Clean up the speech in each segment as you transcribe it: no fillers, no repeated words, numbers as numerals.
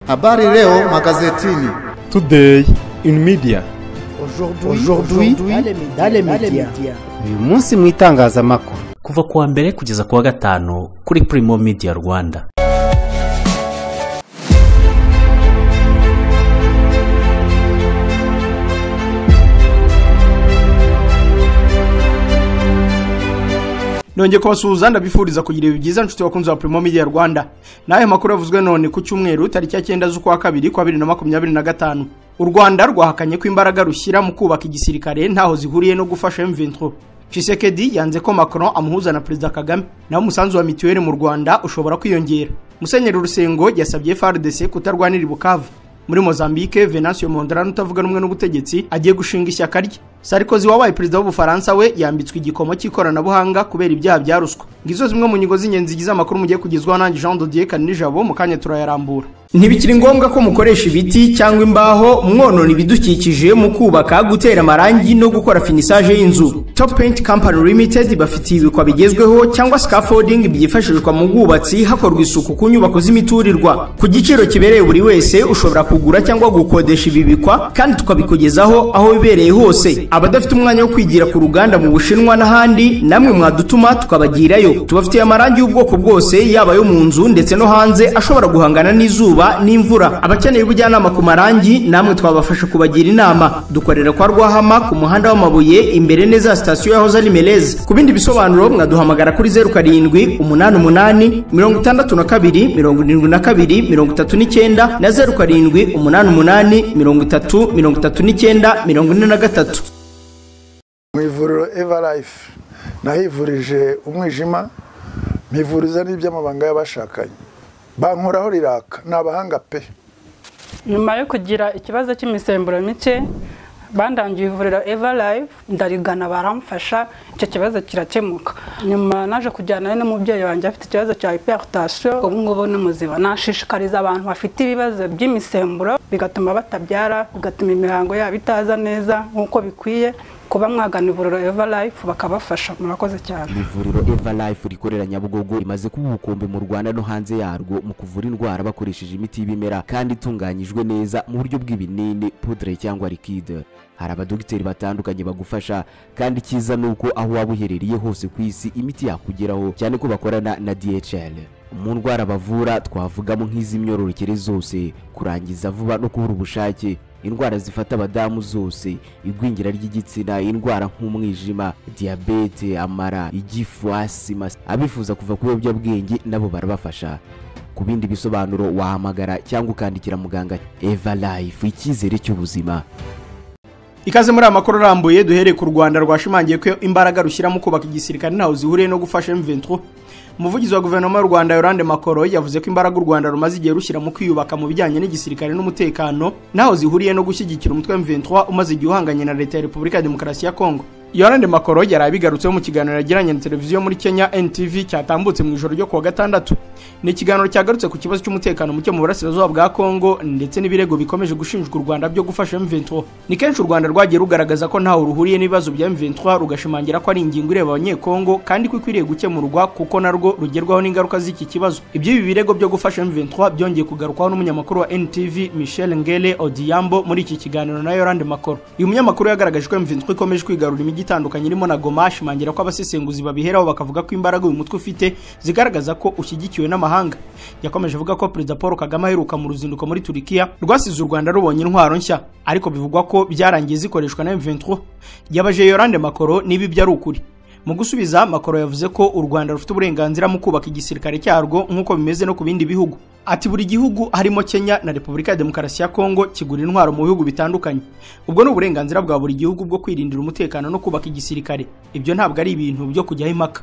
Habari leo magazetini. Today in media. Aujourd'hui dans les médias. Uyu munsi mu itangazamakuru. Kuva kuwa mbere kugeza kuwa gatanu kuri Primo Media Rwanda. Nongeye kubasuhuza ndabifuriza kugira ibihe byiza nshuti bakunzi ba Primo Media Rwanda. Nayo makuru yavuzwe none ku cyumweru tariki ya 9 z'ukwa kabiri kwa 2025. U Rwanda rwahakanye ko imbaraga rushyira mu kubaka igisirikare ntaho zihuriye no gufasha M23. Tshisekedi yanze ko Macron amuhuza na Perezida Kagame. Naho umusanzu wa mituweli mu Rwanda ushobora kwiyongera. Musenyeri Rusengo yasabye FARDC kutarwanira i Bukavu. Muri Mozambique, Venancio Mondlane utavuga rumwe n'ubutegetsi agiye gushinga ishyaka rye. Sarkozy wabaye perezida w'Ubufaransa we yambitswe igikomo cy'ikoranabuhanga kubera ibyaha bya ruswa. Ngizo zimwe mu nyigo z'ingenzi zigize amakuru mugiye kugezwaho nanjye Jean Dodier Kanijabo mu kanya turayarambura. Ntibikiri ngombwa ko mukoresha ibiti cyangwa imbaho mwonona ibidukikije mu kubaka, gutera amarangi no gukora finissage y'inzu. Top Paint Company Limited bafitiye ibikwa bigezweho cyangwa scaffolding byifashishwa mu bwubatsi hakorwa isuku ku nyubako z'imiturirwa. Ku giciro kibereye buri wese ushobora kugura cyangwa gukodesha ibi bikwa kandi tukabikugezaho aho bibereye hose. Abadafite umwanya wo kwigira ku ruganda mu Bushinwa n'ahandi namwe mwadutuma tukabagirayo. Tubafitiye amarangi y'ubwoko bwose yaba yo mu nzu ndetse no hanze ashobora guhangana n'izuba n'imvura. Abakeneye ubujyanama ku marangi namwe twabafasha kubagira inama. Dukorera kwa Rwahama ku muhanda w'amabuye imbere neza sitasiyo ya Hoza Limeleze. Ku bindi bisobanuro mwaduhamagara kuri 07 88 62 72 39 na 07 88 30 39 43. Mu ivuriro Everlife nahivurije umwijima, mpivuriza n'iby'amabanga y'abashakanye. Bankoraho riraka ni abahanga pe. Nyuma yo kugira ikibazo cy'imisemburo mike bandangiye ivuriro Everlife, ndarigana baramfasha icyo kibazo kirakemuka. Nyuma naje kujyana n'umubyeyi wanjye afite ikibazo cya hypertension, ubu ngubu ni muzima. Nashishikariza abantu bafite ibibazo by'imisemburo bigatuma batabyara, bigatuma imihango yabo itaza neza nk'uko bikwiye, kuba mwagana ivuriro Everlife bakabafasha. Murakoze cyane. Ivuriro Everlife rikorera Nyabugogo rimaze kuba ubukombe mu Rwanda no hanze yarwo mu kuvura indwara bakoresheje imiti y'ibimera kandi itunganyijwe neza mu buryo bw'ibinini, poudre cyangwa liquide. Hari abadogiteri batandukanye bagufasha kandi cyiza nuko aho waba uherereye hose ku isi imiti yakugeraho, cyane ko bakorana na DHL. Mu ndwara bavura twavugamo nk'iz'imyororokere zose, kurangiza vuba no kubura ubushake, indwara zifata abadamu zose, igwingira ry'igitsina, indwara nk'umwijima, diabete, amara, igifu, asima. Abifuza kuva ku biyobyabwenge nabo barabafasha. Ku bindi bisobanuro wahamagara cyangwa ukandikira muganga. Everlife, icyizere cy'ubuzima. Ikaze muri amakuru arambuye. Duhereye ku Rwanda rwashimangiye ko imbaraga rushyira mu kubaka igisirikare ntaho zihuriye no gufasha M23. Umuvugizi wa guverinoma y'u Rwanda Yolande Makoro yavuze ko imbaraga u Rwanda rumaze igihe rushyira mu kwiyubaka mu bijyanye n'igisirikare n'umutekano ntaho zihuriye no gushyigikira umutwe M23 umaze igihe uhanganye na leta ya Repubulika ya Demokarasi ya Kongo. Yolande Makoro yari abigarutseho mu kiganiro yagiranye na televiziyo muri Kenya NTV cyatambutse mu ijoro ryo kuwa gatandatu. Ni ikiganiro cyagarutse ku kibazo cy'umutekano muke mu burasirazuba bwa Kongo ndetse n'ibirego bikomeje gushinjwa u Rwanda byo gufasha M23. Ni kenshi u Rwanda rwagiye rugaragaza ko ntaho ruhuriye n'ibibazo bya M23, rugashimangira ko ari ingingo ireba abanyekongo kandi ko ikwiriye gukemurwa kuko narwo rugerwaho n'ingaruka z'iki kibazo. Iby'ibi birego byo gufasha M23 byongeye kugarukwaho n'umunyamakuru wa NTV Michel Ngele Odhiambo muri iki kiganiro na Yolande Makoro. Uyu munyamakuru yagaragaje ko M23 ikomeje kwigarura imijyi itandukanye irimo na Goma, ashimangira ko abasesenguzi babiheraho bakavuga ko imbaraga uyu mutwe ufite zigaragaza ko ushyigikiwe n'amahanga. Yakomeje avuga ko Perezida Paul Kagame aheruka mu ruzinduko muri Turikiya rwasize u Rwanda rubonye intwaro nshya, ariko bivugwa ko byarangiye zikoreshwa na M23. Yabaje Yolande Makoro niba ibyo ari ukuri. Mu gusubiza, Makoro yavuze ko u Rwanda rufite uburenganzira mu kubaka igisirikare cyarwo nk'uko bimeze no ku bindi bihugu. Ati buri gihugu harimo Kenya na Repubulika ya Demokarasi ya Kongo kigura intwaro mu bihugu bitandukanye. Ubwo ni uburenganzira bwa buri gihugu bwo kwirindira umutekano no kubaka igisirikare. Ibyo ntabwo ari ibintu byo kujyaho impaka.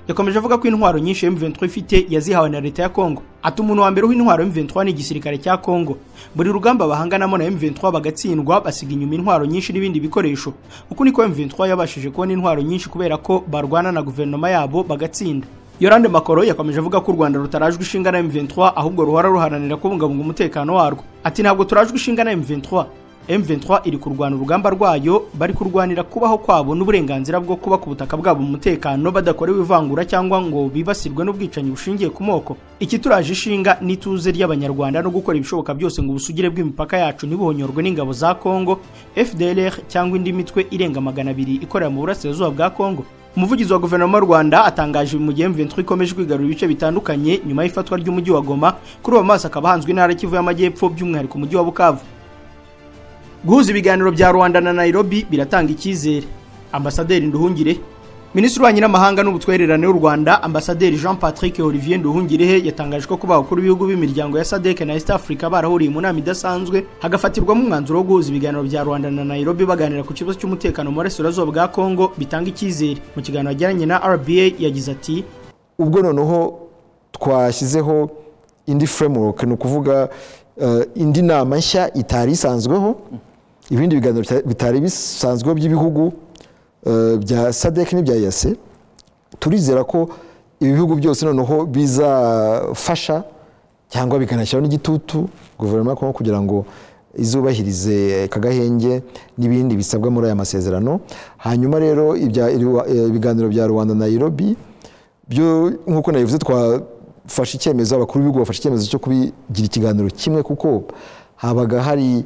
Yakomeje avuga ko intwaro nyinshi M23 ifite yazihawe na leta ya Kongo. Ati umuntu wa mbere w'intwaro M23 ni igisirikare cya Kongo. Buri rugamba bahanganamo na M23 bagatsindwa basiga inyuma intwaro nyinshi n'ibindi bikoresho. Uku niko M23 yabashije kubona intwaro nyinshi kubera ko barwana na guverinoma yabo bagatsinda. Yolande Makoro yakomeje avuga ko u Rwanda rutarajwe ishinga na M23 ahubwo ruhora ruharanira kubungabunga umutekano warwo. Ati ntabwo turajwe ishinga na M23. M23 iri kurwana urugamba rwayo, bari kurwanira kubaho kwabo n'uburenganzira bwo kuba ku butaka bwabo mu mutekano, badakorewe ivangura cyangwa ngo bibasirwe n'ubwicanyi bushingiye ku moko. Ikituraje ishinga n'ituze ry'Abanyarwanda no gukora ibishoboka byose ngo ubusugire bw'imipaka yacu ntibuhonyorwe n'ingabo za Kongo, FDLR cyangwa indi mitwe irenga 200 ikorera mu burasirazuba bwa Kongo. Umuvugizi wa guverinoma y'u Rwanda atangaje mu gihe M23 ikomeje kwigarurira ibice bitandukanye nyuma y'ifatwa ry'umujyi wa Goma, kuri uwo maso akaba hanzwe intara Kivu y'Amajyepfo by'umwihariko umujyi wa Bukavu. Guhuza ibiganiro bya Rwanda na Nairobi biratanga icyizere. Ambasaderi Nduhungire, Minisitiri w'Ububanyi n'Amahanga n'Ubutwererane w'u Rwanda, Ambasaderi Jean Patrick Olivier Nduhungirehe yatangaje ko kuba abakuru b'ibihugu b'imiryango ya SADC na East Africa barahuriye mu nama idasanzwe hagafatirwamo umwanzuro wo guhuza ibiganiro bya Rwanda na Nairobi baganira ku kibazo cy'umutekano mu burasirazuba bwa Kongo bitanga icyizere. Mu kiganiro yagiranye na RBA yagize ati: ubwo noneho twashyizeho indi framework, ni ukuvuga indi nama nshya itari isanzweho, ibindi biganiro bitari bisanzweho by'ibihugu bya SADC n'ibya EAC. Turizera ko ibi bihugu byose noneho bizafasha cyangwa bikanashyiraho n'igitutu guverinoma ya Kongo kugira ngo izubahirize kagahenge n'ibindi bisabwa muri aya masezerano. Hanyuma rero ibiganiro bya Rwanda na Nairobi byo nk'uko nabivuze, twafashe icyemezo, abakuru b'ibihugu bafashe icyemezo cyo kubigira ikiganiro kimwe, kuko habaga hari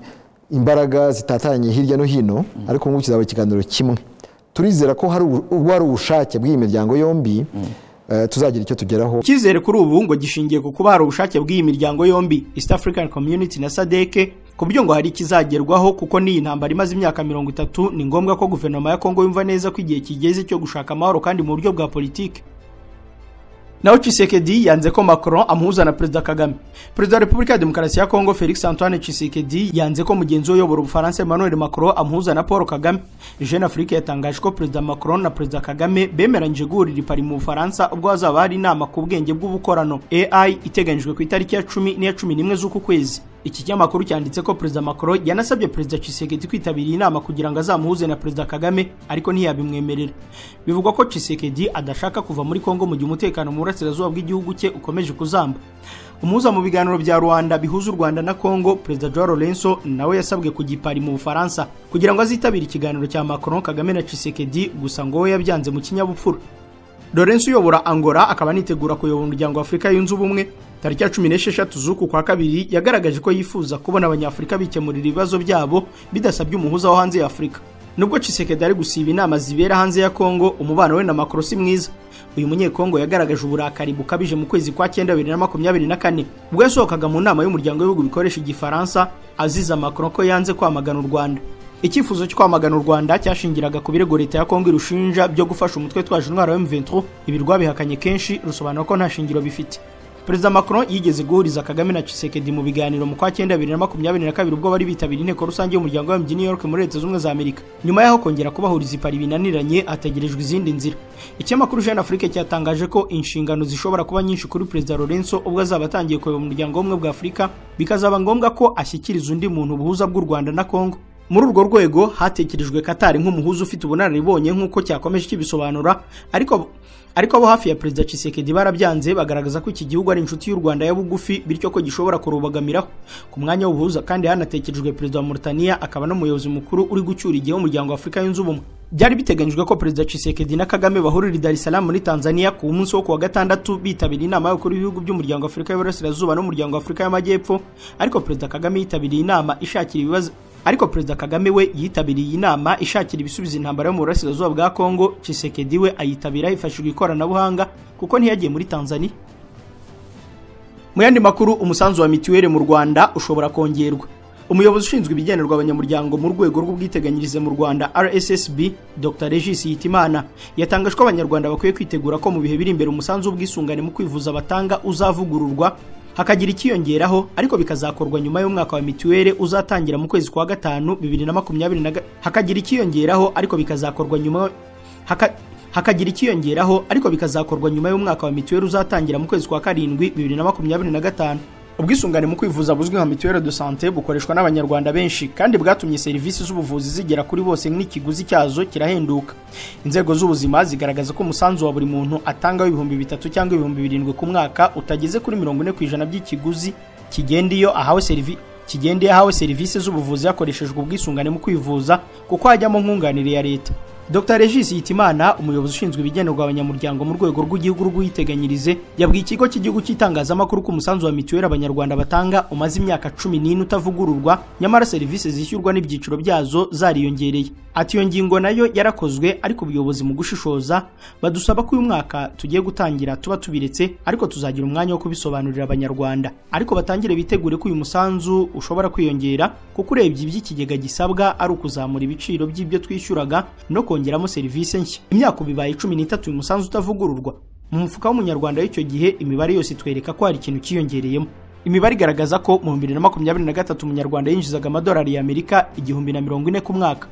imbaraga zitatanye hirya no hino, ariko nk'ubu kizaba ikiganiro kimwe. Turizera ko hari ubwo hari ubushake bw'iyi miryango yombi, tuzagira icyo tugeraho. Icyizere kuri ubu ngo gishingiye ku kuba hari ubushake bw'iyi miryango yombi, East African Community na SADC, ku buryo ngo hari ikizagerwaho, kuko n'iyi ntambara imaze imyaka 30 ni ngombwa ko guverinoma ya Kongo yumva neza ko igihe kigeze cyo gushaka amahoro kandi mu buryo bwa politiki. Naho Tshisekedi yanze ko Macron amuhuza na Perezida Kagame. Perezida wa Repubulika ya Demokarasi ya Kongo Felix Antoine Tshisekedi yanze ko mugenzi we uyobora Ubufaransa Emmanuel Macron amuhuza na Paul Kagame. Jeune Afrique yatangaje ko Perezida Macron na Perezida Kagame bemeranyije guhurira i Paris mu Bufaransa ubwo hazaba hari inama ku bwenge bw'ubukorano AI iteganyijwe ku itariki ya 10 n'iya 11 z'uku kwezi. Iki kinyamakuru cyanditse ko Perezida Macron yanasabye Perezida Tshisekedi kwitabira inama kugira ngo azamuhuze na Perezida Kagame, ariko ntiyabimwemerera. Bivugwa ko Tshisekedi adashaka kuva muri Kongo mu gihe umutekano mu burasirazuba bw'igihugu cye ukomeje kuzamba. Umuhuza mu biganiro bya Rwanda bihuza u Rwanda na Kongo, Perezida Joao Lourenço, nawe yasabwe kujya i Paris mu Bufaransa kugira ngo azitabire ikiganiro cya Macron, Kagame na Tshisekedi, gusa ngo we yabyanze mu kinyabupfura. Lourenço uyobora Angola akaba anitegura kuyobora umuryango wa Afurika yunze ubumwe, tariki ya 16 z'uku kwa kabiri yagaragaje ko yifuza kubona Abanyafurika bikemurira ibibazo byabo bidasabye umuhuza wo hanze ya Afurika. Nubwo Tshisekedi ari gusiba inama zibera hanze ya Kongo, umubano we na Macron si mwiza. Uyu munyekongo yagaragaje uburakari bukabije mu kwezi kwa 9 2024 ubwo yasohokaga mu nama y'umuryango w'ibihugu bikoresha Igifaransa aziza Macron ko yanze kwamagana u Rwanda. Icyifuzo cyo kwamagana u Rwanda cyashingiraga ku birego leta ya Kongo irushinja byo gufasha umutwe twaje intwaro wa M23, ibirwa bihakanye kenshi rusobanura ko nta shingiro bifite. Perezida Macron yigeze guhuriza Kagame na Tshisekedi mu biganiro mu kwa 9 2022 ubwo bari bitabiriye inteko rusange y'umuryango w'abibumbye New York muri Leta Zunze Ubumwe za Amerika. Nyuma yaho kongera kubahuriza i Paris binaniranye, hategerejwe izindi nzira. Ikinyamakuru Jeune Afrique cyatangaje ko inshingano zishobora kuba nyinshi kuri Perezida Lourenço ubwo azaba atangiye kuyobora umuryango w'ubumwe bwa Afurika, bikazaba ngombwa ko ashyikiriza undi muntu ubuhuza bw'u Rwanda na Kongo. Muri urwo rwego hatekerejwe Qatar nk'umuhuza ufite ubunararibonye nk'uko cyakomeje kibisobanura, ariko abo hafi ya Perezida Tshisekedi barabyanze, bagaragaza ko iki gihugu ari inshuti y'u Rwanda ya bugufi, bityo ko gishobora kurubagamiraho. Ku mwanya w'ubuhuza kandi hanatekerejwe Perezida wa Mauritania akaba n'umuyobozi mukuru uri gucyura igihe w'umuryango wa Afurika yunze ubumwe. Byari biteganyijwe ko Perezida Tshisekedi na Kagame bahurira i Dar es Salaam muri Tanzania ku munsi wo kuwa gatandatu bitabira inama y'abakuru b'ibihugu by'umuryango wa Afurika y'Iburasirazuba n'umuryango wa Afurika y'Amajyepfo, ariko Perezida Kagame yitabiriye inama ishakira ibibazo ariko Perezida Kagame we yitabiriye inama ishakira ibisubizo intambara yo mu burasirazuba bwa Kongo. Tshisekedi we ayitabira hifashishijwe ikoranabuhanga kuko ntiyagiye muri Tanzania. Mu yandi makuru, umusanzu wa mituweli mu Rwanda ushobora kongerwa. Umuyobozi ushinzwe ibigenerwa abanyamuryango mu rwego rw'ubwiteganyirize mu Rwanda RSSB, Dr Regis Hitimana, yatangaje ko Abanyarwanda bakwiye kwitegura ko mu bihe biri imbere umusanzu w'ubwisungane mu kwivuza batanga uzavugururwa hakagira ikiyongeraho, ariko bikazakorwa nyuma y'umwaka wa mituweli uzatangira mu kwezi kwa 5 2020. Hakagira ikiyongeraho ariko bikazakorwa nyuma hakagira ikiyongeraho ariko bikazakorwa nyuma y'umwaka wa mituweli uzatangira mu kwezi kwa 7 2025. Ubwisungane mu kwivuza buzwi nka mutuelle de santé bukoreshwa n'Abanyarwanda benshi kandi bwatumye serivisi z'ubuvuzi zigera kuri bose n'ikiguzi cyazo kirahenduka. Inzego z'ubuzima zigaragaza ko umusanzu wa buri muntu atanga 3000 cyangwa 7000 ku mwaka utageze kuri 40% by'ikiguzi kigenda iyo ahawe kigenda iyo ahawe serivisi z'ubuvuzi hakoreshejwe ubwisungane mu kwivuza, kuko hajyamo nkunganire ya leta. Dr Regis Hitimana, umuyobozi ushinzwe ibigenerwa abanyamuryango mu rwego rw'igihugu rw'ubwiteganyirize, yabwiye ikigo cy'igihugu cy'itangazamakuru ko umusanzu wa mituweli abanyarwanda batanga umaze imyaka 14 utavugururwa, nyamara serivisi zishyurwa n'ibyiciro byazo zariyongereye. Ati iyo ngingo nayo yarakozwe, ariko ubuyobozi mu gushishoza badusaba ko uyu mwaka tugiye gutangira tuba tubiretse, ariko tuzagira umwanya wo kubisobanurira abanyarwanda, ariko batangire bitegure ko uyu musanzu ushobora kwiyongera, kuko urebye iby'ikigega gisabwa ari ukuzamura ibiciro by'ibyo twishyuraga no kongeramo serivisi nshya. Imyaka bibaye 13 uyu musanzu utavugururwa. Mu mufuka w'umunyarwanda w'icyo gihe imibare yose itwereka ko hari ikintu cyiyongereyemo. Imibare igaragaza ko mu 2023 umunyarwanda yinjizaga amadolari y'Amerika 1040 ku mwaka.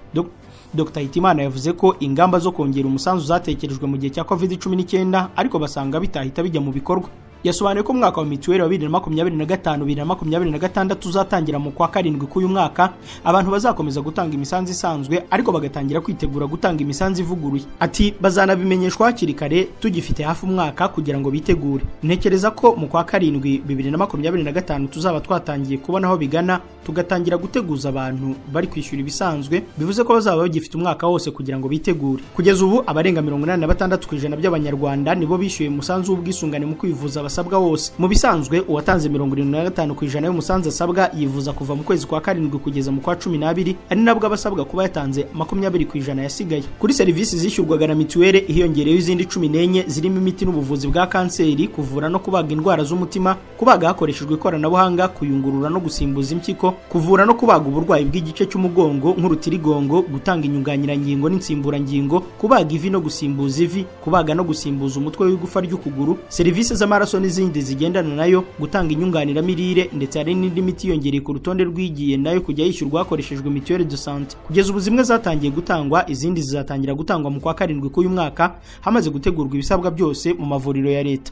Dr Hitimana yavuze ko ingamba zo kongera umusanzu zatekerejwe mu gihe cya COVID-19, ariko basanga bitahita bijya mu bikorwa. Yasobanuye ko umwaka wa mituweli wa 2025-2026 uzatangira mu kwa 7 k'uyu mwaka, abantu bazakomeza gutanga imisanzu isanzwe ariko bagatangira kwitegura gutanga imisanzu ivuguruye. Ati bazanabimenyeshwa hakiri kare tugifite hafi umwaka kugira ngo bitegure. Ntekereza ko mu kwa 7 2025 tuzaba twatangiye kubona aho bigana, tugatangira guteguza abantu bari kwishyura ibisanzwe, bivuze ko bazaba bagifite umwaka wose kugira ngo bitegure. Kugeza ubu abarenga 86% by'abanyarwanda nibo bishyuye umusanzu w'ubwisungane mu kwivuza basabwa wose. Mu bisanzwe uwatanze 75% y'umusanzu asabwa yivuza kuva mu kwezi kwa 7 kugeza mu kwa 12, ari nabwo abasabwa kuba yatanze 20% yasigaye. Kuri serivisi zishyurwaga na mituweli hiyongereyeho izindi 14 zirimo imiti n'ubuvuzi bwa kanseri, kuvura no kubaga indwara z'umutima, kubaga hakoreshejwe ikoranabuhanga, kuyungurura no gusimbuza impyiko, kuvura no kubaga uburwayi bw'igice cy'umugongo nk'urutirigongo, gutanga inyunganirangingo n'insimburangingo, kubaga ivi no gusimbuza ivi, kubaga no gusimbuza umutwe w'igufa ry'ukuguru, serivisi z'amaraso n'izindi zigendana nayo, gutanga inyunganiramirire, ndetse hari n'indi miti yongereye ku rutonde rw'igiye nayo kujya yishyurwa hakoreshejwe mituweli de sante. Kugeza ubu zimwe zatangiye gutangwa, izindi zizatangira gutangwa mu kwa 7 k'uyu mwaka, hamaze gutegurwa ibisabwa byose mu mavuriro ya leta.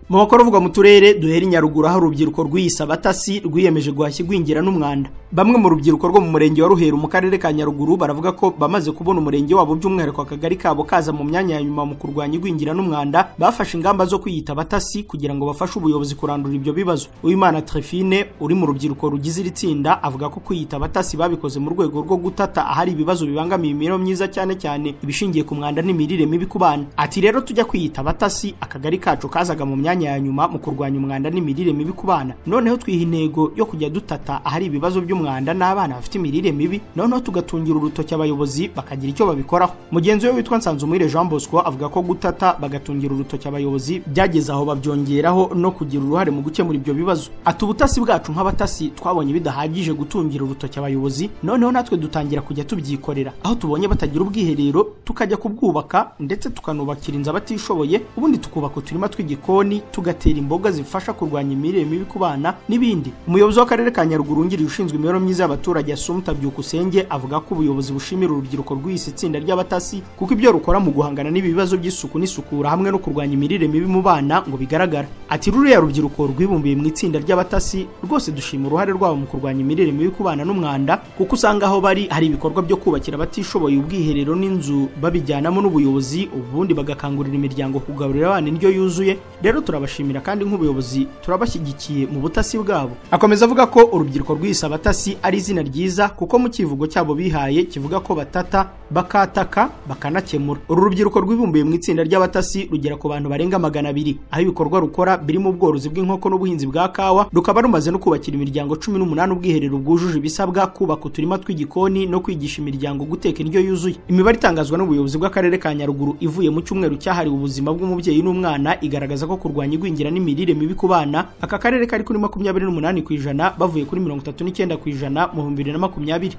Mu makuru avugwa mu turere duhera Nyaruguru, aho urubyiruko rwiyise abatasi rwiyemeje guhashya igwingira n'umwanda. Bamwe mu rubyiruko rwo mu murenge wa Ruheru mu karere ka Nyaruguru baravuga ko bamaze kubona umurenge wabo by'umwihariko akagari kabo kaza mu myanya ya nyuma mu kurwanya igwingira n'umwanda, bafashe ingamba zo kwiyita abatasi kugira ngo bafashe ubuyobozi kurandura ibyo bibazo. Uwimana Trefine uri mu rubyiruko rugize iri tsinda avuga ko kwiyita abatasi babikoze mu rwego rwo gutata ahari ibibazo bibangamiye imibereho myiza, cyane cyane ibishingiye ku mwanda n'imirire mibi ku bana. Ati rero tujya kwiyita abatasi, akagari kacu kazaga mu myanya ya nyuma mu kurwanya umwanda n'imirire mibi ku bana, noneho twiha intego yo kujya dutata ahari ibibazo by'umwanda n'abana bafite imirire mibi, noneho tugatungira urutoki abayobozi bakagira icyo babikoraho. Mugenzi we witwa Nsanzumuhire Jean Bosco avuga ko gutata bagatungira urutoki abayobozi byageze aho babyongeraho no kugira uruhare mu gukemura ibyo bibazo. Ati ubutasi bwacu nk'abatasi twabonye bidahagije gutungira urutoki abayobozi, noneho natwe dutangira kujya tubyikorera, aho tubonye batagira ubwiherero tukajya kubwubaka, ndetse tukanubakira inzu abatishoboye, ubundi tukubaka uturima tw'igikoni, tugatera imboga zifasha kurwanya imirire mibi ku bana n'ibindi. Umuyobozi w'akarere ka Nyaruguru wungirije ushinzwe imibereho myiza y'abaturage Assumpta Byukusenge avuga ko ubuyobozi bushimira urubyiruko rw'isi tsinda ry'abatasi kuko ibyo rukora mu guhangana n'ibibazo by'isuku n'isukura hamwe no kurwanya imirire mibi mu bana ngo bigaragara. Ati ruriya rubyiruko rwibumbiye mu itsinda ry'abatasi rwose dushima uruhare rwabo mu kurwanya imirire mibi ku bana n'umwanda, kuko usanga aho bari hari ibikorwa byo kubakira abatishoboye ubwiherero n'inzu babijyanamo n'ubuyobozi, ubundi bagakangurira imiryango kugaburira abana indyo yuzuye. Rero turabashimira kandi nk'ubuyobozi turabashyigikiye mu butasi bwabo. Akomeza avuga ko urubyiruko rwiyise abatasi ari izina ryiza kuko mu kivugo cyabo bihaye kivuga ko batata, bakataka, bakanakemura. Uru rubyiruko rwibumbiye mu itsinda ry'abatasi rugera ku bantu barenga 200, aho ibikorwa rukora birimo ubworozi bw'inkoko n'ubuhinzi bwa kawa, rukaba rumaze no kubakira imiryango 18 ubwiherero bwujuje ibisabwa, kubaka uturima tw'igikoni no kwigisha imiryango guteka indyo yuzuye. Imibare itangazwa n'ubuyobozi bw'akarere ka Nyaruguru ivuye mu cyumweru cyahariwe ubuzima bw'umubyeyi n'umwana igaragaza ko kurwanya igwingira n'imirire mibi ku bana aka karere kari kuri 28% bavuye kuri 39% mu 2020.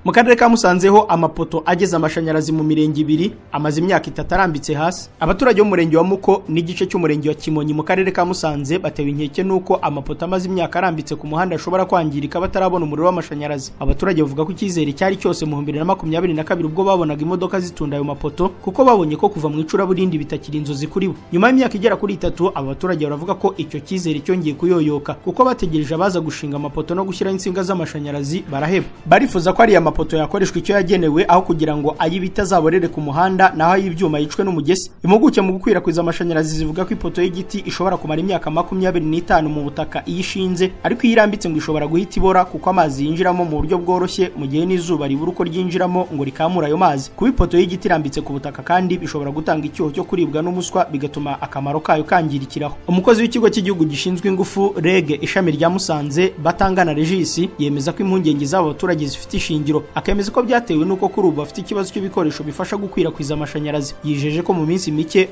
Mu karere ka Musanze ho amapoto ageze amashanyarazi mu mirenge ibiri amaze imyaka 3 arambitse hasi. Abaturage b'umurenge wa Muko n'igice cy'umurenge wa Kimonyi mu karere ka Musanze batewe inkeke nuko amapoto amaze imyaka arambitse ku muhanda ashobora kwangirika batarabona umuriro w'amashanyarazi. Abaturage bavuga ko icyizere cyari cyose mu 2022 ubwo babonaga imodoka zitunda ayo mapoto, kuko babonye ko kuva mu icuraburindi bitakiri inzozi kuri bo. Nyuma y'imyaka igera kuri 3 aba baturage baravuga ko icyo cyizere cyongeye kuyoyoka, kuko bategereje abaza gushinga amapoto no gushyiraho insinga z'amashanyarazi baraheba. Barifuza ko ari mapoto yakoreshwa icyo yagenewe aho kugira ngo ay'ibiti azaborere ku muhanda naho ay'ibyuma yicwe n'umugesi. Impuguke mu gukwirakwiza amashanyarazi zivuga ko ipoto y'igiti ishobora kumara imyaka 25 mu butaka iyo ishinze, ariko iyo irambitse ngo ishobora guhita ibora kuko amazi yinjiramo mu buryo bworoshye mu gihe n'izuba ribura uko ryinjiramo ngo rikamura ayo mazi. Kuba ipoto y'igiti irambitse ku butaka kandi bishobora gutanga icyuho cyo kuribwa n'umuswa bigatuma akamaro kayo kangirikiraho. Umukozi w'ikigo cy'igihugu gishinzwe ingufu REG ishami rya Musanze Batangana Regis yemeza ko impungenge z'abo baturage zifite ishingiro, akemeza ko byatewe n'uko kuri ubu bafite ikibazo cy'ibikoresho bifasha gukwirakwiza amashanyarazi. Yijeje ko mu minsi mike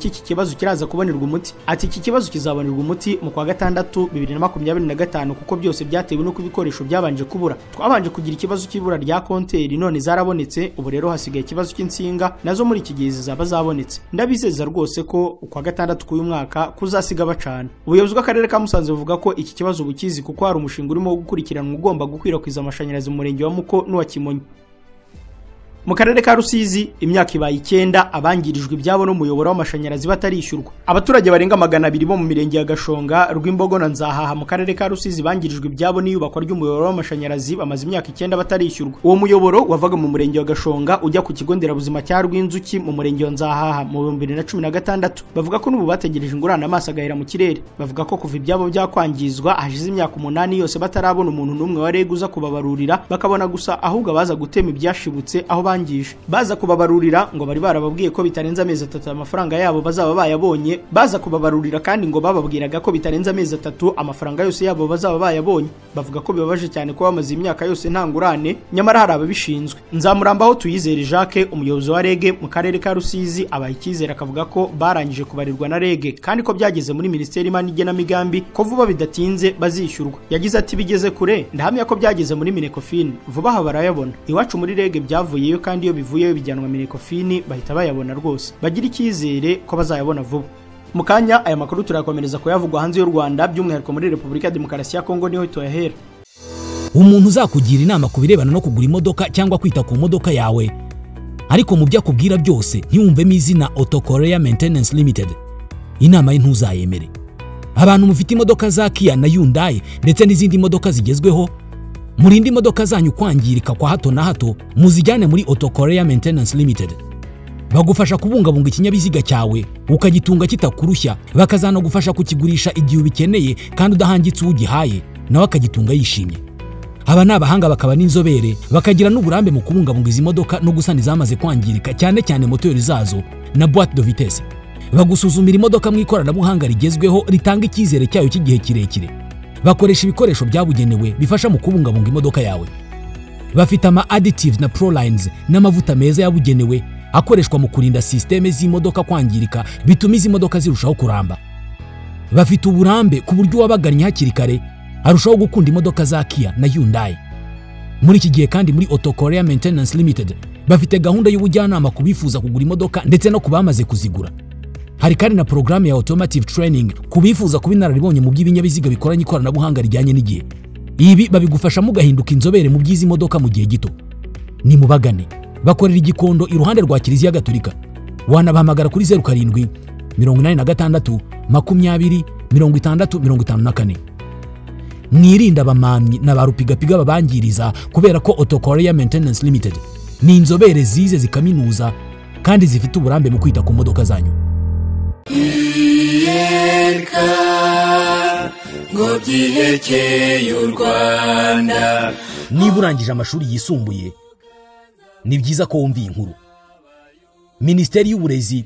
iki kibazo kiraza kubonerwa umuti. Ati iki kibazo kizabonerwa umuti mu kwa gatandatu 2025 kuko byose byatewe n'uko ibikoresho byabanje kubura. Twabanje kugira ikibazo cy'ibura rya konteri none zarabonetse, ubu rero hasigaye ikibazo cy'insinga nazo muri iki gihe zizaba zabonetse. Ndabizeza rwose ko ukwa gatandatu k'uyu mwaka kuzasiga bacana. Ubuyobozi bw'akarere ka Musanze buvuga ko iki kibazo bukizi kuko hari umushinga urimo gukurikiranwa ugomba gukwirakwiza amashanyarazi mu murenge wa Muko n'uwa Kimonyi. Mu karere ka Rusizi imyaka ibaye 9 abangirijwe ibyabo n'umuyoboro w'amashanyarazi batarishyurwa. Abaturage barenga 200 bo mu mirenge ya Gashonga, Rwimbogo na Nzahaha mu karere ka Rusizi bangirijwe ibyabo n'iyubakwa ry'umuyoboro w'amashanyarazi bamaze imyaka 9 batarishyurwa. Uwo muyoboro wavaga mu murenge wa Gashonga ujya ku kigo nderabuzima cya Rwinzuki mu murenge wa Nzahaha mu 2016. Bavuga ko n'ubu bategereje ingurane amaso agahera mu kirere. Bavuga ko kuva ibyabo byakwangizwa hashize imyaka 8 yose batarabona umuntu n'umwe wa REG uza kubabarurira, bakabona gusa ahubwo abaza gutema ibyashibutse aho bangije. Baza kubabarurira ngo bari barababwiye ko bitarenze amezi 3 amafaranga yabo bazaba bayabonye. Baza kubabarurira kandi ngo bababwiraga ko bitarenze amezi 3 amafaranga yose yabo bazaba bayabonye. Bavuga ko bibabaje cyane ko bamaze imyaka yose nta ngurane, nyamara hari ababishinzwe. Nzamurambaho Tuyizere Jacques, umuyobozi wa REG mu karere ka Rusizi, abaha icyizere akavuga ko barangije kubarirwa na REG kandi ko byageze muri Minisiteri y'Imari n'Igenamigambi ko vuba bidatinze bazishyurwa. Yagize ati bigeze kure, ndahamya ko byageze muri Minecofin, vuba aha barayabona. Iwacu muri REG byavuyeyo kandi iyo bivuyeyo bijyanwa Minecofin bahita bayabona rwose. Bagira icyizere ko bazayabona vuba. Mu kanya aya makuru turakomereza kuyavugwa hanze y'u Rwanda by'umwihariko muri Repubulika ya Demokarasi ya Kongo niho tuyahera. Umuntu uzakugira inama ku birebana no kugura imodoka cyangwa kwita ku modoka yawe, ariko mu byo akubwira byose ntiwumvemo izina Auto Korea Maintenance Limited, inama ye ntuzayemere. Abantu mufite imodoka za Kia na Hyundai ndetse n'izindi modoka zigezweho, murinde imodoka zanyu kwangirika kwa hato na hato, muzijyane muri Auto Korea Maintenance Limited. Bagufasha kubungabunga ikinyabiziga cyawe ukagitunga kitakurushya, bakazanagufasha kukigurisha igihe ubikeneye kandi udahangitse ugihaye, nawe akagitunga yishimye. Aba ni abahanga bakaba n'inzobere, bakagira n'uburambe mu kubungabunga izi modoka no gusana izamaze kwangirika, cyane cyane moteri zazo na boîte de vitesse. Bagusuzumira imodoka mu ikoranabuhanga rigezweho ritanga icyizere cyayo cy'igihe kirekire. Bakoresha ibikoresho byabugenewe bifasha mu kubungabunga imodoka yawe. Bafite ama additives na prolines n'amavuta meza yabugenewe akoreshwa mu kurinda systeme z'imodoka kwangirika, bituma izi modoka zirushaho kuramba. Bafite uburambe ku buryo uwabagannye hakiri kare arushaho gukunda imodoka za Kia na Hyundai. Muri iki gihe kandi muri Auto Korea Maintenance Limited bafite gahunda y'ubujyanama ku bifuza kugura imodoka ndetse no ku bamaze kuzigura. Hari kandi na porogaramu ya automotive training ku bifuza kuba inararibonye mu by'ibinyabiziga bikoranye ikoranabuhanga rijyanye n'igihe. Ibi babigufasha mugahinduka inzobere mu by'izi modoka mu gihe gito. Ni mubagane, bakorera Igikondo iruhande rwa Kiliziya Gatolika. Wanabahamagara kuri 07 86 20 60 54. Mwirinda abamamyi na ba rupigapiga babangiriza, kubera ko Auto Korea Maintenance Limited ni inzobere zize zikaminuza kandi zifite uburambe mu kwita ku modoka zanyu. Ngo byihekeye u Rwanda. Niba urangije amashuri yisumbuye, ni byiza ko wumva iyi nkuru. Minisiteri y'Uburezi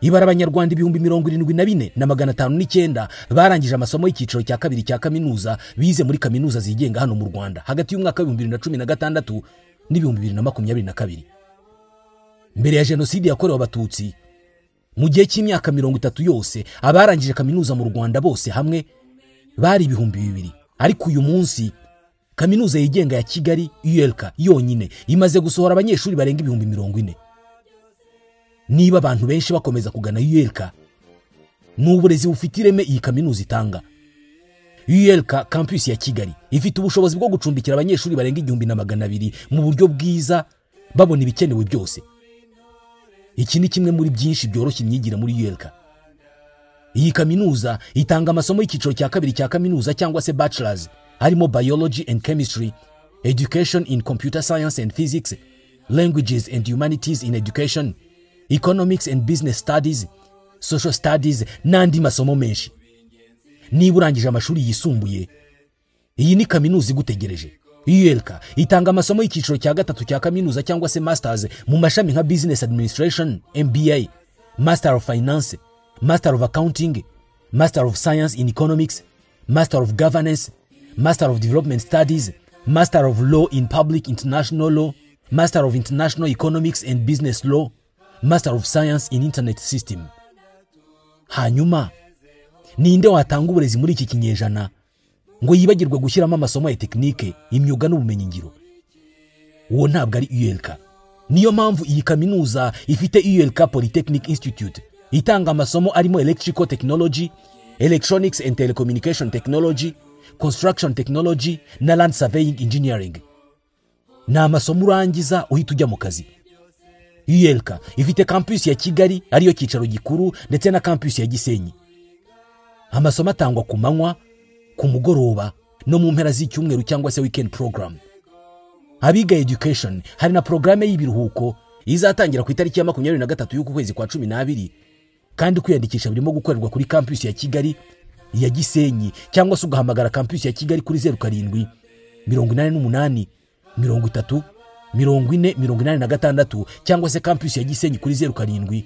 ibara abanyarwanda 74,509 barangije amasomo y'icyiciro cya kabiri cya kaminuza bize muri kaminuza zigenga hano mu Rwanda hagati y'umwaka wa 2016 n'ibihumbi 2022. Mbere ya Jenoside yakorewe Abatutsi, mu gihe cy'imyaka 30 yose, abarangije kaminuza mu Rwanda bose hamwe bari 2000. Ariko uyu munsi kaminuza yigenga ya Kigali ULK yonyine imaze gusohora abanyeshuri barenga 40,000. Niba abantu benshi bakomeza kugana ULK, ni uburezi bufite ireme iyi kaminuza itanga. ULK campus ya Kigali ifite ubushobozi bwo gucumbikira abanyeshuri barenga 1200 mu buryo bwiza, babona ibikenewe byose. Iki ni kimwe muri byinshi byoroshya imyigire muri ULK. Iyi kaminuza itanga amasomo y'icyiciro cya kabiri cya kaminuza cyangwa se bachelors, harimo biology and chemistry, Education in Computer Science and Physics, Languages and Humanities in Education, Economics and Business Studies, Social Studies n'andi masomo menshi. Niba urangije amashuri yisumbuye, iyi ni kaminuza igutegereje. ULK itanga amasomo y'icyiciro cya gatatu cya kaminuza cyangwa se masters mu mashami nka Business Administration, MBA, Master of Finance, Master of Accounting, Master of Science in Economics, Master of Governance, Master of Development Studies, Master of Law in Public International Law, Master of International Economics and Business Law, Master of Science in Internet System. Hanyuma ninde watanga uburezi muri iki kinyejana ngo yibagirwe gushyiramo amasomo ya tekinike, imyuga n'ubumenyingiro? Uwo ntabwo ari ULK. Niyo mpamvu iyi kaminuza ifite ULK Polytechnic Institute itanga amasomo arimo Electrical Technology, Electronics and Telecommunication Technology, Construction Technology na Land Surveying Engineering. Ni amasomo urangiza uhita ujya mu kazi. ULK ifite campus ya Kigali ariyo cyicaro gikuru ndetse na campus ya Gisenyi. Amasomo atangwa ku manywa, ku mugoroba no mu mpera z'icyumweru cyangwa se weekend program. Abiga education hari na programme y'ibiruhuko izatangira ku itariki ya 23 y'uku kwezi kwa 12, kandi kwiyandikisha birimo gukorerwa kuri campus ya Kigali, ya Gisenyi, cyangwa se ugahamagara campus ya Kigali kuri 07 88 30 40 86 cyangwa se campus ya Gisenyi kuri 07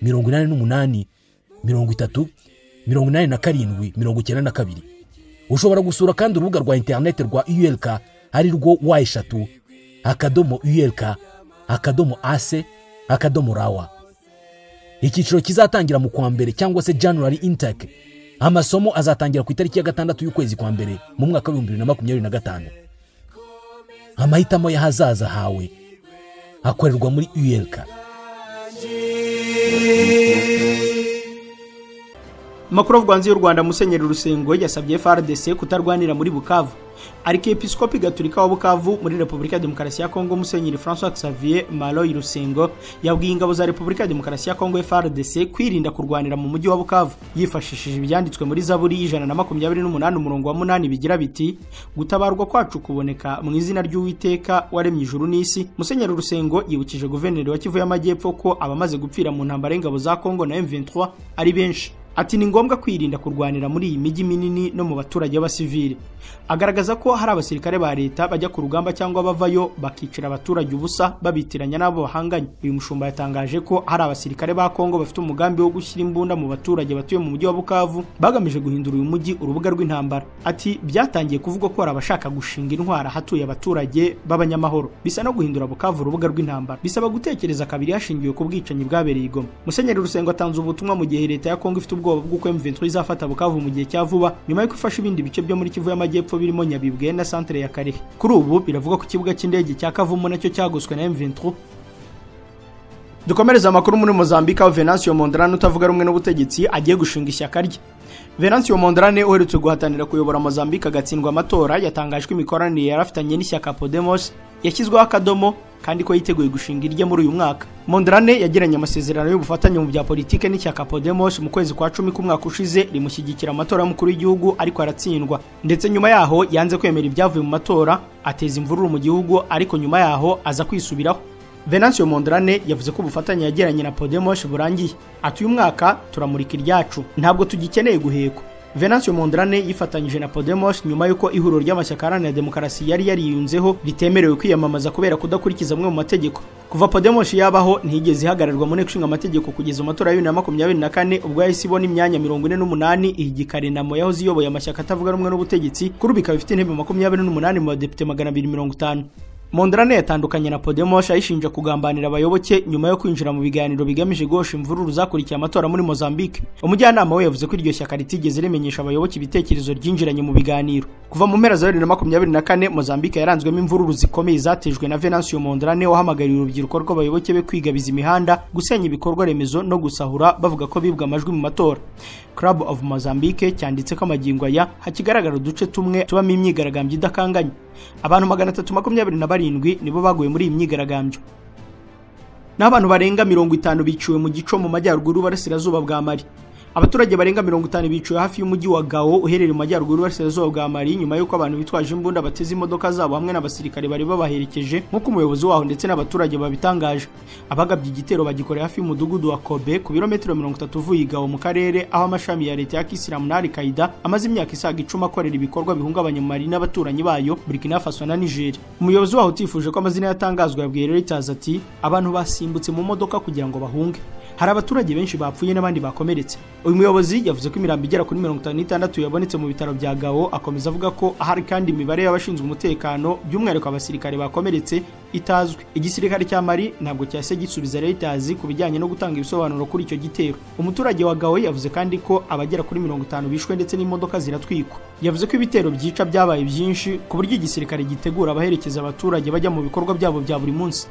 88 30 87 92. Ushobora gusura kandi urubuga rwa internet rwa ULK ari rwo W3 .ulk.ac .rawa. Icyiciro kizatangira mu kwa mbere cyangwa se January intake. Amasomo azatangira ku itariki ya 6 y'ukwezi kwa mbere mu mwaka wa 2025. Amahitamo y'ahazaza hawe akorerwa muri ULK. Makuru avugwanze y'u Rwanda, Musenyeri Rusengo yasabye FARDC kutarwanira muri Bukavu. Arkiyepiskopi Gatolika wa Bukavu muri Repubulika ya Demokarasi ya Kongo, Musenyeri François Xavier Maloyi Rusengo, yabwiye ingabo za Repubulika ya Demokarasi ya Kongo FARDC kwirinda kurwanira mu mujyi wa Bukavu. Yifashishije ibyanditswe muri Zaburi 128 umurongo wa 8 bigira biti: gutabarwa kwacu kuboneka mu izina ry'Uwiteka waremye ijuru n'isi. Musenyeri Rusengo yibukije guverineri wa Kivu y'Amajyepfo ko abamaze gupfira mu ntambara y'ingabo za Kongo na M23 ari benshi. Ati ni ngombwa kwirinda kurwanira muri iyi mijyi minini no mu baturage b'abasivili. Agaragaza ko hari abasirikare ba leta bajya ku rugamba cyangwa bavayo bakicira abaturage ubusa babitiranya n'abo bahanganye. Uyu mushumba yatangaje ko hari abasirikare ba Kongo bafite umugambi wo gushyira imbunda mu baturage batuye mu mujyi wa Bukavu bagamije guhindura uyu mujyi urubuga rw'intambara. Ati byatangiye kuvugwa ko hari abashaka gushinga intwara hatuye abaturage b'abanyamahoro, bisa no guhindura Bukavu urubuga rw'intambara, bisaba gutekereza kabiri hashingiwe ku bwicanyi bwabereye i Goma. Musenyeri Rusengo atanze ubutumwa mu gihe leta ya Kongo ifite ubwoba bw'uko M23 izafata Bukavu mu gihe cya vuba nyuma y'uko ifashe ibindi bice byo muri Kivu y'Amajyepfo birimo Nyabibwe na centre ya Karehe. Kuri ubu biravuga ko ikibuga cy'indege cya Kavumu nacyo cyagoswe na M23. Dukomereza amakuru muri Mozambique aho Venancio Mondlane utavuga rumwe n'ubutegetsi agiye gushinga ishyaka rye. Venancio Mondlane uherutse guhatanira kuyobora Mozambique agatsindwa amatora yatangaje ko imikoranire yarafitanye n'ishyaka Podemos yashyizweho akadomo kandi ko yiteguye gushinga irye muri uyu mwaka. Mondlane yagiranye amasezerano y'ubufatanye mu bya politike n'ishyaka Podemos mu kwezi kwa 10 k'umwaka ushize rimushyigikira amatora y'umukuru w'igihugu ariko aratsindwa. Ndetse nyuma yaho yanze kwemera ibyavuye mu matora ateza imvururu mu gihugu ariko nyuma yaho aza kwisubiraho. Venancio Mondlane yavuze ko ubufatanye yagiranye na Podemos burangiye. Ati uyu mwaka turamurika iryacu, ntabwo tugikeneye guhekwa. Venancio Mondlane yifatanyije na Podemos nyuma y'uko ihuriro ry'amashyaka aharanira demokarasi yari yariyunzeho ritemerewe kwiyamamaza kubera kudakurikiza amwe mu mategeko. Kuva Podemos yabaho ntiyigeze ihagararwa mu nteko ishinga amategeko kugeza amatora ya 2024 ubwo yahise ibona imyanya 48 ihigika Renamo yahoze iyoboye amashyaka atavuga rumwe n'ubutegetsi, kuri ubu ikaba ifite intebe 28 mu badepite 250. Mondlane yatandukanye na Podemos ayishinja kugambanira abayoboke nyuma yo kwinjira mu biganiro bigamije guhosha imvururu zakurikiye amatora muri Mozambique. Umujyanama we yavuze ko iryo shyaka ritigeze rimenyesha abayoboke ibitekerezo ryinjiranye mu biganiro. Kuva mu mpera za 2024 Mozambique yaranzwemo imvururu zikomeye zatejwe na Venancio Mondlane wahamagariye urubyiruko rw'abayoboke be kwigabiza imihanda, gusenya ibikorwa remezo no gusahura bavuga ko bibwa amajwi mu matora. Club of Mozambique cyanditse ko amagingo aya hakigaragara uduce tumwe tubamo imyigaragambyo idakanganye. Abantu 327 nibo baguye muri iyi myigaragambyo. N'abantu barenga 50 biciwe mu gico mu majyaruguru y'uburasirazuba bwa Mali. Abaturage barenga 50 biciwe hafi y'umujyi wa Gao uherereye mu majyaruguru y'uburasirazuba bwa Mali nyuma y'uko abantu bitwaje imbunda bateze imodoka zabo hamwe n'abasirikare bari babaherekeje, nk'uko umuyobozi waho ndetse n'abaturage babitangaje. Abagabye igitero bagikoreye hafi y'umudugudu wa Kobe ku birometero 30 uvuye i Gao mu karere aho amashami ya leta ya Kisilamu na Al-Qaeda amaze imyaka isaga 10 akorera ibikorwa bihungabanya Mali n'abaturanyi bayo Burkina Faso na Niger. Umuyobozi waho utifuje ko amazina yatangazwa yabwiye Reuters ati abantu basimbutse mu modoka kugira ngo bahunge. Hari abaturage benshi bapfuye n'abandi bakomeretse. Uyu muyobozi yavuze ko imirambo igera kuri 56 yabonetse mu bitaro bya Gao, akomeza avuga ko ahari kandi imibare y'abashinzwe umutekano by'umwihariko abasirikare bakomeretse itazwi. Igisirikare cya Mali ntabwo cyahise gisubiza Reuters ku bijyanye no gutanga ibisobanuro kuri icyo gitero. Umuturage wa Gao yavuze kandi ko abagera kuri 50 bishwe ndetse n'imodoka ziratwikwa. Yavuze ko ibitero byica byabaye byinshi ku buryo igisirikare gitegura abaherekeza abaturage bajya mu bikorwa byabo bya buri munsi.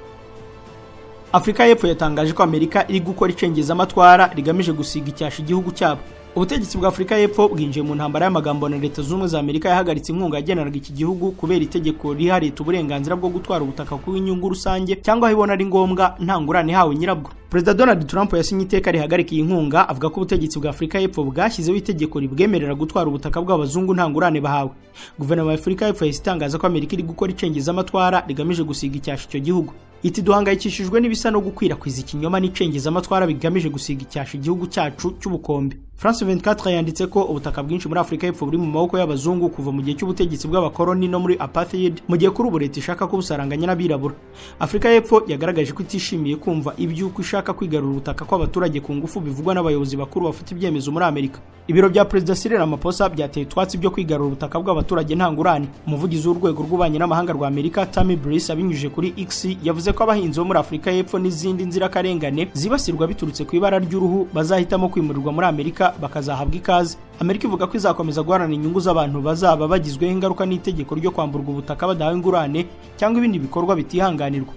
Afurika y'Epfo yatangaje ko Amerika iri gukora icengezamatwara rigamije gusiga icyasha igihugu cyabo. Ubutegetsi bwa Afurika y'Epfo bwinjiye mu ntambara y'amagambo na Leta Zunze Ubumwe za Amerika yahagaritse inkunga yageneraga iki gihugu kubera itegeko riha leta uburenganzira bwo gutwara ubutaka ku inyungu rusange cyangwa aho ibona ari ngombwa nta ngurane ihawe nyirabwo. Perezida Donald Trump yasinye iteka rihagarika iyi nkunga avuga ko ubutegetsi bwa Afurika y'Epfo bwashyizeho itegeko ribwemerera gutwara ubutaka bw'abazungu nta ngurane bahawe. Guverinoma ya Afurika y'Epfo yahise itangaza ko Amerika iri gukora icengezamatwara rigamije gusiga icyasha icyo gihugu. Iti duhangayikishijwe n'ibisa no gukwirakwiza ikinyoma n'icengezamatwara bigamije gusiga icyasha igihugu cyacu cy'ubukombe. France 24 yanditse ko ubutaka bwinshi muri Afurika y'Epfo buri mu maboko y'abazungu kuva mu gihe cy'ubutegetsi bw'abakoloni no muri apartheid, mu gihe kuri ubu leta ishaka kubusaranganya n'abirabura. Afurika y'Epfo yagaragaje ko itishimiye kumva iby'uko ishaka kwigarura ubutaka kw'abaturage ku ngufu bivugwa n'abayobozi bakuru bafite ibyemezo muri Amerika. Ibiro bya Perezida Cyril Ramaphosa byateye utwatsi byo kwigarura ubutaka bw'abaturage nta ngurane. Umuvugizi w'urwego rw'ububanyi n'amahanga rwa Amerika Tammy Bruce abinyujije kuri X yavuze ko abahinzi bo muri Afurika y'Epfo n'izindi nzirakarengane zibasirwa biturutse ku ibara ry'uruhu bazahitamo kwimurirwa muri Amerika bakazahabwa ikaze. Amerika ivuga ko izakomeza guharanira inyungu z'abantu bazaba bagizweho ingaruka n'itegeko ryo kwamburwa ubutaka badahawe ingurane cyangwa ibindi bikorwa bitihanganirwa.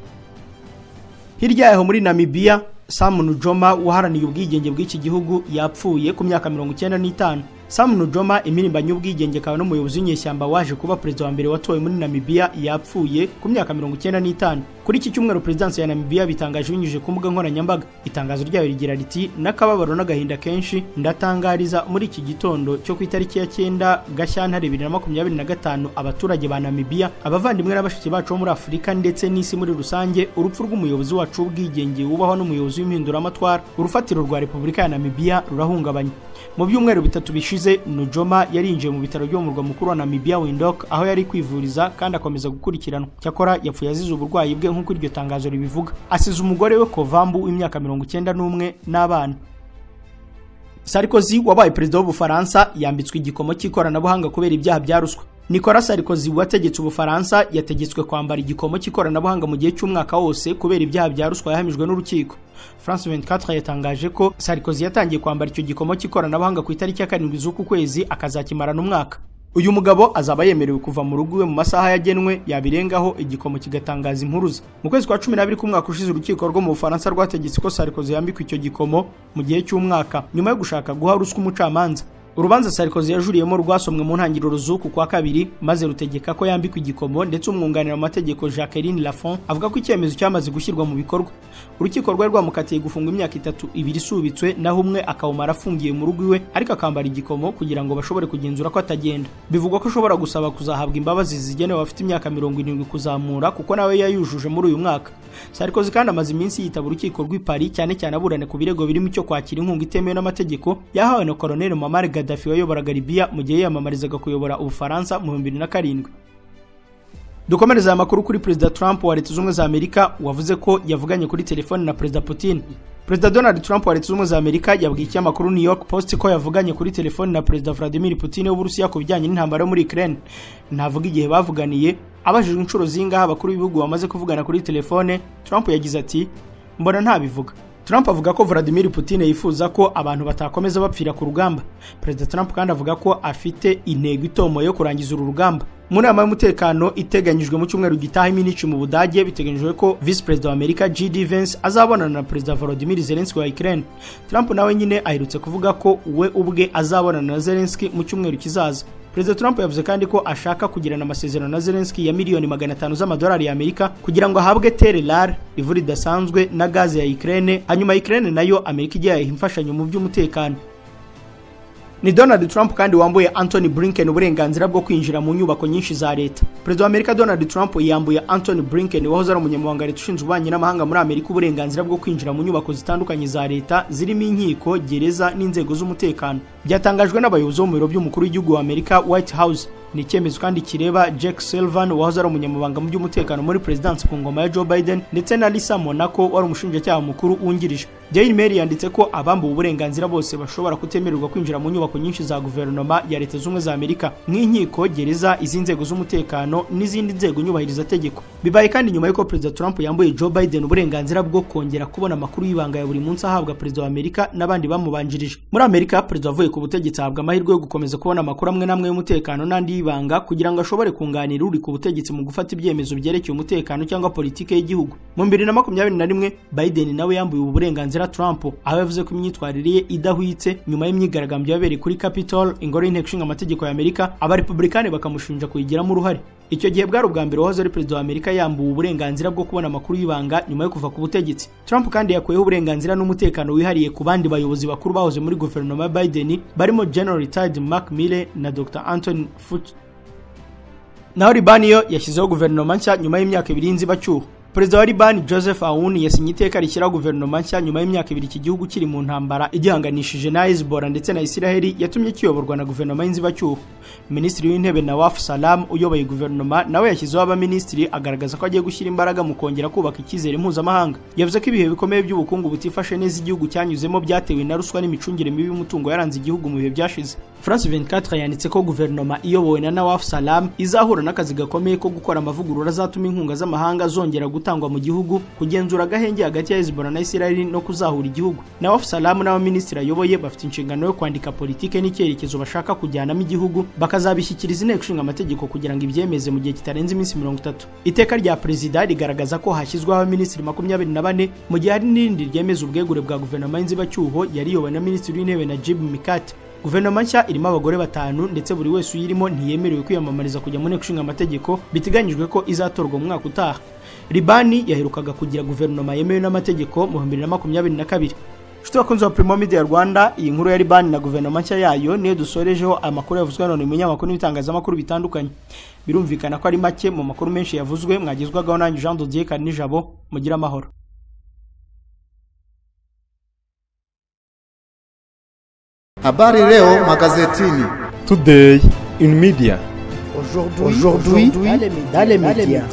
Hirya yaho muri Namibia, Sam Nujoma waharaniye ubwigenge bw'iki gihugu yapfuye ku myaka 95. Sam Nujoma impirimbanyi y'ubwigenge akaba n'umuyobozi w'inyeshyamba waje kuba perezida wa mbere watowe muri Namibia yapfuye ku myaka 95. Kuri iki cyumweru perezidansi ya Namibia bitangaje binyujije ku mbuga nkoranyambaga. Itangazo ryayo rigira riti n'akababaro n'agahinda kenshi ndatangariza muri iki gitondo cyo ku itariki ya 9 Gashyantare 2025 abaturage ba Namibia, abavandimwe n'abashiki bacu bo muri Afurika ndetse n'isi muri rusange urupfu rw'umuyobozi wacu w'ubwigenge wubahwa n'umuyobozi w'impinduramatwara. Urufatiro rwa Repubulika ya Namibia rurahungabanye. Mu byumweru bitatu bishize Nujoma yarinjiye mu bitaro byo mu murwa mukuru wa Namibia Windhoek aho yari kwivuriza kandi akomeza gukurikiranwa. Cyakora yapfuye azize uburwayi bwe nk'uko iryo tangazo ribivuga. Asize umugore we Kovambu w'imyaka 91 n'abana. Sarkozy wabaye perezida w'Ubufaransa yambitswe igikomo cy'ikoranabuhanga kubera ibyaha bya ruswa. Nicolas Sarkozy wategetse Ubufaransa yategetswe kwambara igikomo cy'ikoranabuhanga mu gihe cy'umwaka wose kubera ibyaha bya ruswa yahamijwe n'urukiko. France 24 yatangaje ko Sarkozy yatangiye kwambara icyo gikomo cy'ikoranabuhanga ku itariki ya 7 z'uku kwezi akazakimarana umwaka. Uyu mugabo azaba yemerewe kuva mu rugo iwe mu masaha yagenwe, yabirengaho igikomo kigatangaza impuruza. Mu kwezi kwa 12 k'umwaka ushize urukiko rwo mu Bufaransa rwategetse ko Sarkozy yambikwa icyo gikomo mu gihe cy'umwaka nyuma yo gushaka guha ruswa umucamanza. Urubanza Sarkozy yajuriyemo rwasomwe mu ntangiriro z'uku kwa kabiri maze rutegeka ko yambikwa igikomo, ndetse umwunganira mu mategeko Jacqueline Lafont avuga ko icyemezo cyamaze gushyirwa mu bikorwa. Urukiko rwari rwamukatiye gufungwa imyaka 3, 2 isubitswe naho umwe akawumara afungiye mu rugo iwe ariko akambara igikomo kugira ngo bashobore kugenzura ko atagenda. Bivugwa ko ashobora gusaba kuzahabwa imbabazi zigenewe abafite imyaka 70 kuzamura kuko nawe yayujuje muri uyu mwaka. Sarkozy kandi amaze iminsi yitaba urukiko rw'i Paris cyane cyane aburana ku birego birimo icyo kwakira inkunga itemewe n'amategeko yahawe na Colonel Muammar Gaddafi wayoboraga Libya mu gihe yiyamamarizaga kuyobora Ubufaransa mu 2007. Dukomereza aya makuru kuri Perezida Trump wa Leta Zunze Ubumwe za Amerika wavuze ko yavuganye kuri telefone na Perezida Putin. Perezida Donald Trump wa Leta Zunze Ubumwe za Amerika yabwiye ikinyamakuru New York Post ko yavuganye kuri telefone na Perezida Vladimir Putin w'Uburusiya ku bijyanye n'intambara yo muri Ukraine. Ntavuga igihe bavuganiye. Abajijwe inshuro zingahe abakuru b'ibihugu bamaze kuvugana kuri telefone, Trump yagize ati mbona ntabivuga. Trump avuga ko Vladimir Putin yifuza ko abantu batakomeza bapfira ku rugamba. Perezida Trump kandi avuga ko afite intego itomoye yo kurangiza uru rugamba. Mu nama y'umutekano iteganyijwe mu cyumweru gitaha i Munich mu Budage, biteganyijwe ko Vice Perezida wa Amerika J.D. Vance azabonana na Perezida Volodymyr Zelensky wa Ukraine. Trump nawe nyine aherutse kuvuga ko we ubwe azabonana na Zelensky mu cyumweru kizaza. Perezida Trump yavuze kandi ko ashaka kugirana amasezerano na Zelensky ya miliyoni 500 z'amadolari ya Amerika kugira ngo ahabwe terre rare, ivu ridasanzwe na gaze ya Ukraine, hanyuma Ukraine nayo Amerika ijye yayiha imfashanyo mu by'umutekano. Ni Donald Trump kandi wambuye Anthony Blinken uburenganzira bwo kwinjira mu nyubako nyinshi za leta. Perezida wa Amerika Donald Trump yambuye Anthony Blinken wahoze ari umunyamabanga leta ushinzwe ububanyi n'amahanga muri Amerika uburenganzira bwo kwinjira mu nyubako zitandukanye za leta zirimo inkiko, gereza n'inzego z'umutekano. Byatangajwe n'abayobozi bo mu biro by'umukuru w'igihugu wa Amerika White House. Ni icyemezo kandi kireba Jack Sullivan wahoze ari umunyamabanga mu by'umutekano muri perezidansi ku ngoma ya Joe Biden ndetse na Lisa Monaco wari umushinjacyaha mukuru wungirije. Daily Mail yanditse ko abambuwe uburenganzira bose bashobora kutemererwa kwinjira mu nyubako nyinshi za guverinoma ya Leta Zunze za Amerika nk'inkiko, gereza, iz'inzego z'umutekano n'izindi nzego nyubahirizategeko. Bibaye kandi nyuma y'uko Perezida Trump yambuye Joe Biden uburenganzira bwo kongera kubona amakuru y'ibanga ya buri munsi ahabwa Perezida wa Amerika n'abandi bamubanjirije. Muri Amerika, Perezida wavuye ku butegetsi ahabwa amahirwe yo gukomeza kubona amakuru amwe n'amwe y'umutekano n'andi y'ibanga kugira ngo ashobore kunganira uri ku butegetsi mu gufata ibyemezo byerekeye umutekano cyangwa politike y'igihugu. Mu 2021 Biden nawe yambuye ubu burenganzira Trump, aho yavuze ko imyitwarire ye idahwitse nyuma y'imyigaragambyo yabereye kuri Capitol, ingoro y'inteko ishinga amategeko ya Amerika, abarepublikani bakamushinja kuyigiramo uruhare. Icyo gihe bwari ubwa mbere wahoze ari perezida wa Amerika yambuwe uburenganzira bwo kubona amakuru y'ibanga nyuma yo kuva ku butegetsi. Trump kandi yakuyeho uburenganzira n'umutekano wihariye ku bandi bayobozi bakuru bahoze muri guverinoma ya Biden barimo General Retired Mark Milley na Dr. Anthony Fauci. Naho Libani yo yashyizeho guverinoma nshya nyuma y'imyaka ibiri y'inzibacyuho. Perezida wa Libani Joseph Aoun yasinye iteka rishyiraho guverinoma nshya nyuma y'imyaka ibiri iki gihugu kiri mu ntambara igihanganishije na Hezbollah ndetse na Israel yatumye kiyoborwa na guverinoma y'inzibacyuho. Minisitiri w'Intebe Nawaf Salam uyoboye guverinoma nawe yashyizeho abaminisitiri agaragaza ko agiye gushyira imbaraga mu kongera kubaka icyizere mpuzamahanga. Yavuze ko ibihe bikomeye by'ubukungu butifashe neza igihugu cyanyuzemo byatewe na ruswa n'imicungire mibi y'umutungo yaranze igihugu mu bihe byashize. France 24 yanditse ko guverinoma iyobowe na Nawaf Salam izahura n'akazi gakomeye ko gukora amavugurura azatuma inkunga z'amahanga zongera gutangwa mu gihugu, kugenzura agahenge hagati ya Hezbollah na Israel no kuzahura igihugu. Nawaf Salam n'abaminisitiri ayoboye bafite inshingano yo kwandika politike n'icyerekezo bashaka kujyanamo igihugu, bakazabishyikiriza inteko ishinga amategeko kugira ngo ibyemeze mu gihe kitarenze iminsi 30. Iteka rya perezida rigaragaza ko hashyizweho abaminisitiri 24 mu gihe hari n'irindi ryemeza ubwegure bwa guverinoma y'inzibacyuho yariyobowe na minisitiri w'intebe Najib Mikati. Guverinoma nshya irimo abagore 5 ndetse buri wese uyirimo ntiyemerewe kwiyamamariza kujya mu nteko ishinga amategeko, biteganyijwe ko izatorwa mu mwaka utaha. Libani yaherukaga kugira guverinoma yemewe n'amategeko mu 2022. Nshuti bakunzi wa Primo Media Rwanda, iyi nkuru ya Libani na guverinoma nshya yayo niyo dusorejeho amakuru yavuzwe none mu binyamakuru n'ibitangazamakuru bitandukanye. Birumvikana ko ari make mu makuru menshi yavuzwe, mwagezwagaho nanjye Jean de Dieu Karinijabo. Mugire amahoro. Habari leo magazetini. Today in media. Aujourd'hui dans les médias.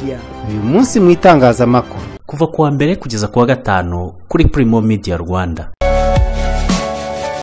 Uyu munsi mu itangazamakuru. Kuva kuwa mbere kugeza kuwa gatanu kuri Primo Media Rwanda.